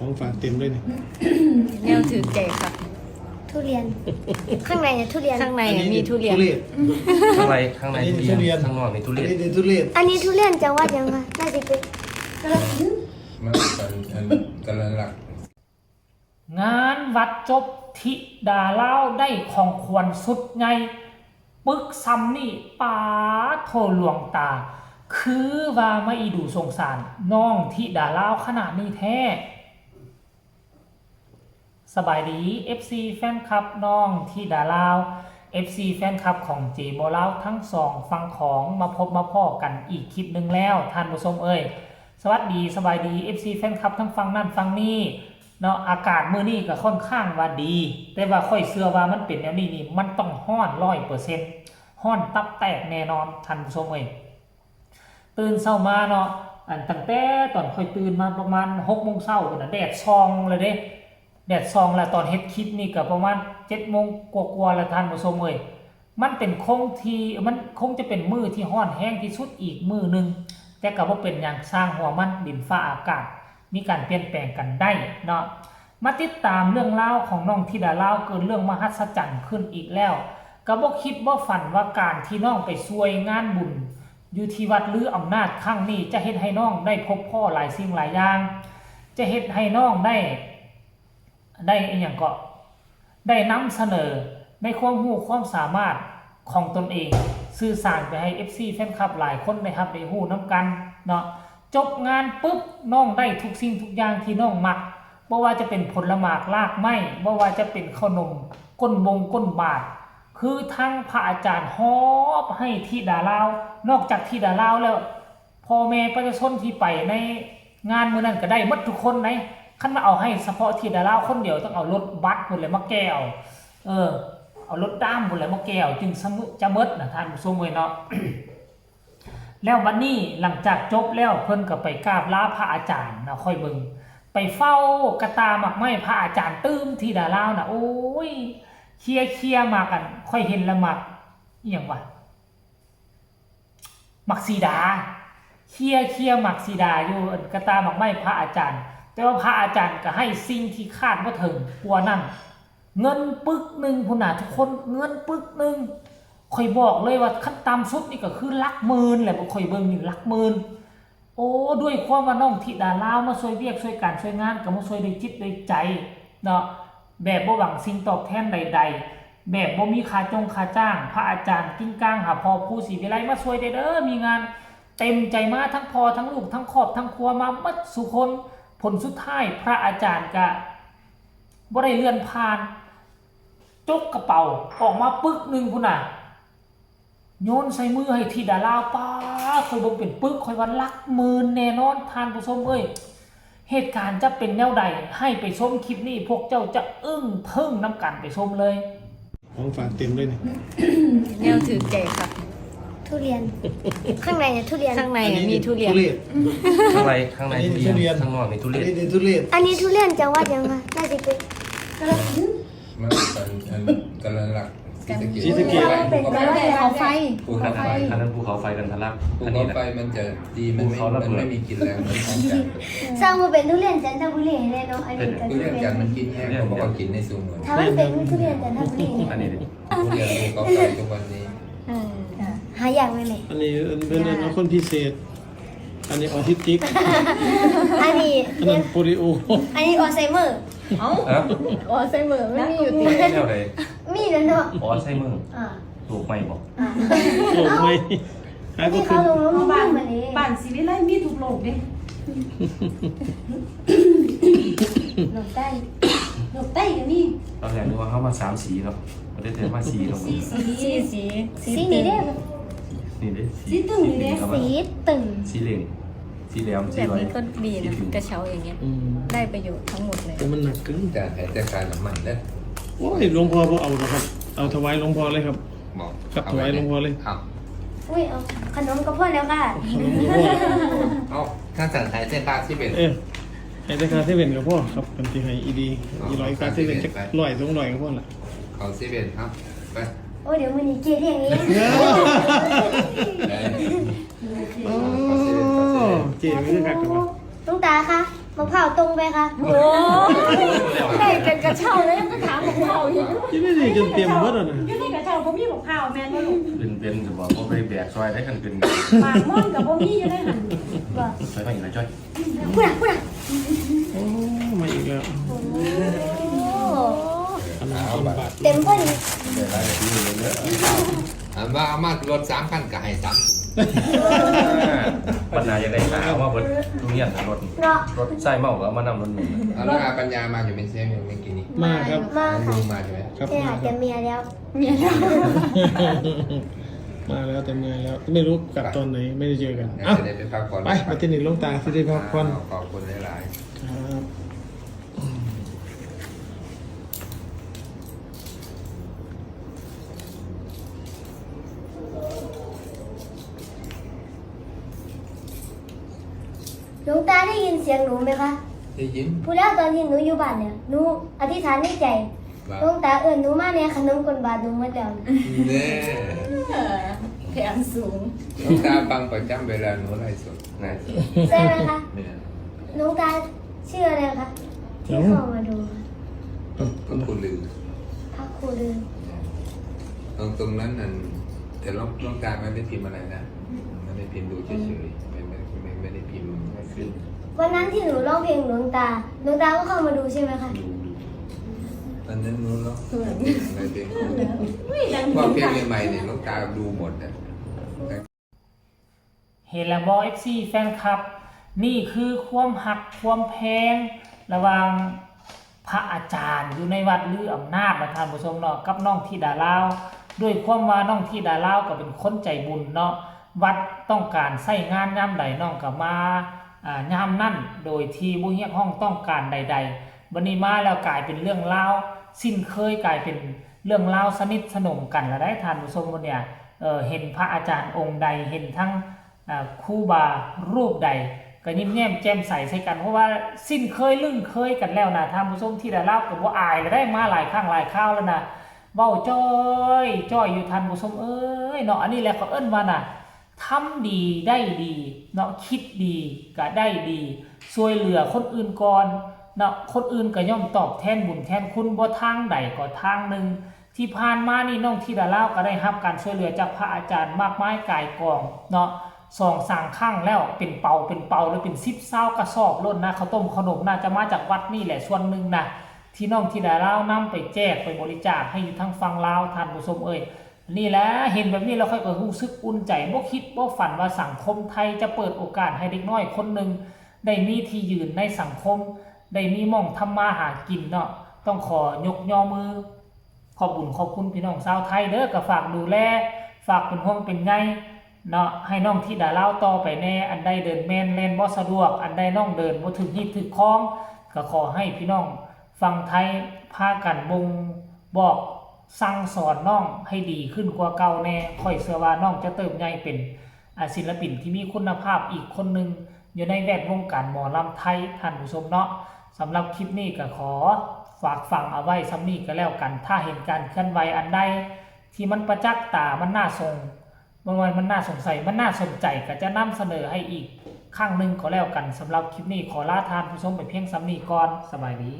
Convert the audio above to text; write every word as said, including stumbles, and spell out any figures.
ของฝากเต็มเลยนี่ แนวถือใจค่ะ ทุเรียน ข้างในเนี่ยทุเรียน ข้างในอะมีทุเรียน ทุเรศ ข้างในข้างใน อันนี้ ทุเรียน ทุเรียน ข้างนอกมีทุเรศ อันนี้ทุเรศ อันนี้ทุเรียนจังหวัดยังคะน่าจะเป็น มันเป็นอันกำลังหลัก งานวัดจบธิดาลาวได้ของขวัญสุดใหญ่ ปึกซำนี่ ปาดโทหลวงตา คือว่ามาอีดูสงสารน้องธิดาลาวขนาดนี้แท้ สบายดี เอฟซี แฟนคลับน้องธิดาลาว เอฟซี แฟนคลับของเจโบลาวทั้งสองฝั่งของมาพบมาพ้อกันอีกคลิปหนึ่งแล้วท่านผู้ชมเอ้ย สวัสดีสบายดี เอฟซี แฟนคลับทั้งฝั่งนั่นฝั่งนี้เนาะ อากาศมื้อนี้ก็ค่อนข้างว่าดี แต่ว่าข้อยเชื่อว่ามันเป็นแนวนี้นี่มันต้องฮ้อนร้อยเปอร์เซ็นต์ ฮ้อนตับแตกแน่นอนท่านผู้ชมเอ้ย ตื่นเช้ามาเนาะ อันตั้งแต่ตอนข้อยตื่นมาประมาณหกโมงเช้าพุ้นน่ะ แดดส่องเลยเด้ แดดส่องแล้ว ตอนเฮ็ดคลิปนี่ก็ประมาณเจ็ดโมงกว่าๆแล้วท่านผู้ชมเอ้ย มันเป็นคงที่ มันคงจะเป็นมื้อที่ฮ้อนแฮงที่สุดอีกมื้อหนึ่ง แต่ก็บ่เป็นหยัง ช่างหัวมัน ดินฟ้าอากาศมีการเปลี่ยนแปลงกันได้เนาะ มาติดตามเรื่องราวของน้องธิดาลาว เกิดเรื่องมหัศจรรย์ขึ้นอีกแล้ว ก็บ่คิดบ่ฝันว่าการที่น้องไปช่วยงานบุญอยู่ที่วัดลืออำนาจครั้งนี้ จะเฮ็ดให้น้องได้พบพ้อหลายสิ่งหลายอย่าง จะเฮ็ดให้น้องได้ ได้อีหยังก็ ได้นำเสนอในความรู้ความสามารถของตนเอง สื่อสารไปให้ เอฟซี แฟนคลับหลายคนได้รับได้รู้นำกันเนาะ จบงานปุ๊บน้องได้ทุกสิ่งทุกอย่างที่น้องมัก บ่ว่าจะเป็นผลหมากรากไม้ บ่ว่าจะเป็นขนมก้นบงก้นบาท คือทั้งพระอาจารย์หอบให้ธิดาลาว นอกจากธิดาลาวแล้ว พ่อแม่ประชาชนที่ไปในงานมื้อนั้นก็ได้หมดทุกคนได๋ คันว่าเอาให้เฉพาะธิดาลาวคนเดียวต้องเอารถบัสพุ้นแหละมาแก่เอา เออ เอารถด้ามพุ้นแหละมาแก่เอา จึงสะมึ จะหมดน่ะท่านผู้ชมเอ้ยเนาะ แล้วบัดนี้หลังจากจบแล้วเพิ่นก็ไปกราบลาพระอาจารย์นะ ข้อยเบิ่ง ไปเฝ้ากระต่าหมากไม้พระอาจารย์ตื่มธิดาลาวน่ะ โอ้ย เคลียร์เคลียร์หมากอัน ข้อยเห็นแล้วหมาก อีหยังวะ หมากสีดา เคลียร์เคลียร์หมากสีดาอยู่อันกระต่าหมากไม้พระอาจารย์ แต่ว่าพระอาจารย์ก็ให้สิ่งที่คาดบ่ถึงกว่านั้น เงินปึกหนึ่งพุ้นน่ะทุกคน เงินปึกหนึ่ง ข้อยบอกเลยว่าขั้นต่ำสุดนี่ก็คือหลักหมื่นแหละ บ่ค่อยเบิ่งนี่หลักหมื่น โอ้ ด้วยความว่าน้องธิดาลาวมาช่วยเวียกช่วยการช่วยงาน ก็มาช่วยด้วยจิตด้วยใจเนาะ แบบบ่หวังสิ่งตอบแทนใดๆ แบบบ่มีค่าจงค่าจ้าง พระอาจารย์กิ่งก้างหาพ่อครูศรีวิไลมาช่วยได้เด้อ มีงาน เต็มใจมาทั้งพ่อทั้งลูกทั้งครอบทั้งครัวมาหมดสุคน ผลสุดท้ายพระอาจารย์ก็บ่ได้เลื่อนผ่าน จกกระเป๋าออกมาปึกหนึ่งพุ้นน่ะ โยนใส่มือให้ธิดาลาว ป๊าด ข้อยเบิ่งเป็นปึก ข้อยว่าหลักหมื่นแน่นอนท่านผู้ชมเอ้ย เหตุการณ์จะเป็นแนวใด ให้ไปชมคลิปนี้ พวกเจ้าจะอึ้งทึ่งนำกัน ไปชมเลย ของฝากเต็มเลยนี่ แนวถือใจค่ะ ทุเรียน ข้างในเนี่ยทุเรียน ข้างในอะมีทุเรียน ทุเรศ ข้างในข้างใน อันนี้ ทุเรียน ทุเรียน ข้างนอกมีทุเรศ อันนี้ทุเรศ อันนี้ทุเรียนจังหวัดยังคะน่าจะเป็น มันเป็นอันกำลังหลัก ศรีสะเกษ เป็น ภูเขาไฟ ภูเขาไฟอันนั้นภูเขาไฟกันทะลัก ภู อัน เขา นี้แหละ ไฟมันจะดีมันไม่ ภูเขาระเบิด มันไม่มีกลิ่นแรงมันพร้อมกัน สร้างมาเป็นทุเรียนจันทบุรีแน่เนาะอันนี้ก็ ทุเรียนจันทร์มันกินแห้งผมก็กินในสูงเลย ถ้ามันเป็นทุเรียนจันทบุรี อัน เนี่ย นี้ ทุเรียนภูเขาไฟทุกวันนี้ เออ หายากไหมแม่ อันนี้เป็นอันคนพิเศษ อันนี้ออทิสติก อันนี้ อันนั้นโปลิโอ อันนี้อัลไซเมอร์ เอ้า ฮะ อัลไซเมอร์ไม่มีอยู่ติ แนวไหน มีแล้วเนาะ อัลไซเมอร์ อ่า โรคใหม่บอก อ่า โลกไม่หาก็ ที่ ขึ้ เขา น ลงมาบ้างมาเลย บ้านศรีวิไลมีทุกโรคเด้ ลงใต้ โรคไตก็มี ตอนแรกนึกว่าเข้ามาสามสีเนาะประเทศไทยมาสีเนาะ สีสี สีสี สีนี้ได้ นี่เด้ สีตึงนี่เด้ กับ สีตึง สีเหลืองสีแหลมสี แบบ ลอย นี้ก็ดี สี นะ ถึง กระเช้าอย่างเงี้ย อืม ได้ประโยชน์ทั้งหมดเลย แต่มันหนักเกิน แต่หายใจคายน้ำมันเด้อ โอ้ยหลวงพ่อบ่เอาหรอกครับ เอาถวายหลวงพ่อเลยครับ บอก ครับถวายหลวงพ่อเลย เอา อุ้ยเอาขนมก็พอแล้วค่ะ เอาถ้าสั่งหายใจคาที่เป็น เออให้แต่ค่าเซเว่นก็พอครับเป็นที่ให้อีดีอีร้อยค่าเซเว่นจักร้อยสองร้อยก็พอละ เขาเซเว่นครับ ไป โอ้เดี๋ยวมื้อนี้เกดเลี้ยงเอง ได้ โอ้เจ๋งเลยครับ หลวงตาคะ มะพร้าวตรงไปคะ โอ้ย ได้เป็นกระเช้าแล้วยังไปถามมะพร้าวอีก ที่นี่นี่จนเต็มหมดแล้วนะ อยู่ในกระเช้าบ่มีมะพร้าวแม่นบ่ลูก เป็นเป็นจะบอกว่าไปแบกซอยได้กันเป็น หมากม่อนกับบ่มีอยู่ในหัน บ่ ซอยไปอีกแล้วจ้อย พูดอะพูดอะ โอ้ มาอีกแล้ว โอ้ อันนั้นเป็นบาท เต็มเพิ่น เดี๋ยวได้ที่นี่เลยเด้อ อันว่าเอามารถสามคันก็ให้สาม ปัญหาอยากได้หาว่าเบิดทุเรียนรถ เนาะ รถไส้เมาก็เอามานำรถหนึ่ง เอาแล้วอาปัญญามาอยู่เป็นเซฟอยู่เมื่อกี้นี้ มาครับ มาค่ะ ลุงมาใช่ไหม ครับ ใช่ค่ะ มาครับ แต่เมียแล้ว เมียแล้ว มาแล้วแต่เมียแล้ว ไม่รู้กลับตอนไหน ไม่ได้เจอกัน เอ้า จะได้ไปพักผ่อน ไป ไปที่นี่หลวงตา ที่ได้พักผ่อน อ้าว ขอบคุณหลายๆ ครับ หลวงตาได้ยินเสียงหนูไหมคะ ได้ยิน พูดแล้วตอนที่หนูอยู่บ้านเนี่ย หนูอธิษฐานในใจ ว่า หลวงตาเอิ้นหนูมาแน่ ขนมก้นบาทหนูหมดแล้ว แน่ เออ แผนสูง หลวงตาฟังประจำเวลาหนูไลฟ์สด ไลฟ์สด ใช่ไหมคะ เนี่ย หลวงตาชื่ออะไรคะ ที่เข้ามาดู พระครูลือ พระครูลือ ตรงตรงนั้นนั่น แต่หลวง หลวงตาไม่ได้พิมพ์อะไรนะ ไม่ได้พิมพ์ดูเฉยๆ ไม่ ไม่ ไม่ ไม่ได้พิมพ์ วันนั้นที่หนูร้องเพลงหลวงตา หลวงตาก็เข้ามาดูใช่ไหมคะ ดู ดู ตอนนั้นหนูร้องเพลงอะไรเพลง อุ้ย ดัง พวกเพลงใหม่ๆเนี่ยหลวงตาดูหมดอะ เห็นแล้วบ่ เอฟซี แฟนคลับ นี่คือความฮักความแพงระหว่างพระอาจารย์อยู่ในวัดลืออำนาจนะท่านผู้ชมเนาะ กับน้องธิดาลาว ด้วยความว่าน้องธิดาลาวก็เป็นคนใจบุญเนาะ วัดต้องการใช้งานยามใดน้องก็มา อ่า ยามนั้น โดยที่บ่เรียกร้องต้องการใดๆ บัดนี้มาแล้วกลายเป็นเรื่องราว สิ้นเคยกลายเป็นเรื่องราวสนิทสนมกันแล้วได้ท่านผู้ชม มื้อเนี่ย เอ่อ เห็นพระอาจารย์องค์ใด เห็นทั้ง อ่า ครูบารูปใด ก็ยิ้มแย้มแจ่มใสใส่กัน เพราะว่าสิ้นเคยลึงเคยกันแล้วนะท่านผู้ชม ธิดาลาวก็บ่อายแล้วได้ มาหลายครั้งหลายคราวแล้วนะ เว้าจ้อยจ้อยอยู่ท่านผู้ชมเอ้ยเนาะ อันนี้แหละเขาเอิ้นว่าน่ะ ทำดีได้ดีเนาะ คิดดีก็ได้ดี ช่วยเหลือคนอื่นก่อนเนาะ คนอื่นก็ย่อมตอบแทนบุญแทนคุณบ่ทางใดก็ทางหนึ่ง ที่ผ่านมานี่น้องธิดาลาวก็ได้รับการช่วยเหลือจากพระอาจารย์มากมายก่ายกองเนาะ สองสามครั้งแล้ว เป็นเปาเป็นเปาหรือเป็นสิบซาวกระสอบโลดนะ ข้าวต้มขนมน่าจะมาจากวัดนี่แหละส่วนหนึ่งนะ ที่น้องธิดาลาวนำไปแจกไปบริจาคให้อยู่ทางฝั่งลาวท่านผู้ชมเอ้ย นี่แหละ เห็นแบบนี้แล้วข้อยก็รู้สึกอุ่นใจ บ่คิดบ่ฝันว่าสังคมไทยจะเปิดโอกาสให้เด็กน้อยคนหนึ่งได้มีที่ยืนในสังคม ได้มีหม่องทำมาหากินเนาะ ต้องขอยกย่อมือขอบบุญขอบคุณพี่น้องชาวไทยเด้อ ก็ฝากดูแล ฝากเป็นห่วงเป็นใยเนาะ ให้น้องธิดาลาวต่อไปแน่ อันใดเดินแม่นแล่นบ่สะดวก อันใดน้องเดินบ่ถืกฮีตถืกคอง ก็ขอให้พี่น้องฝั่งไทยพากันบ่งบอกสั่งสอนน้องให้ดีขึ้นกว่าเก่าแน่ ข้อยเชื่อว่าน้องจะเติบใหญ่เป็น อ่า ศิลปินที่มีคุณภาพอีกคนหนึ่งอยู่ในแวดวงการหมอลำไทยท่านผู้ชมเนาะ สำหรับคลิปนี้ก็ขอฝากฝังเอาไว้ส่ำนี้ก็แล้วกัน ถ้าเห็นการเคลื่อนไหวอันใดที่มันประจักษ์ตา มันน่าสง บ่ว่ามันน่าสงสัย มันน่าสนใจ ก็จะนำเสนอให้อีกครั้งหนึ่งก็แล้วกัน สำหรับคลิปนี้ขอลาท่านผู้ชมไปเพียงส่ำนี้ก่อน สบายดี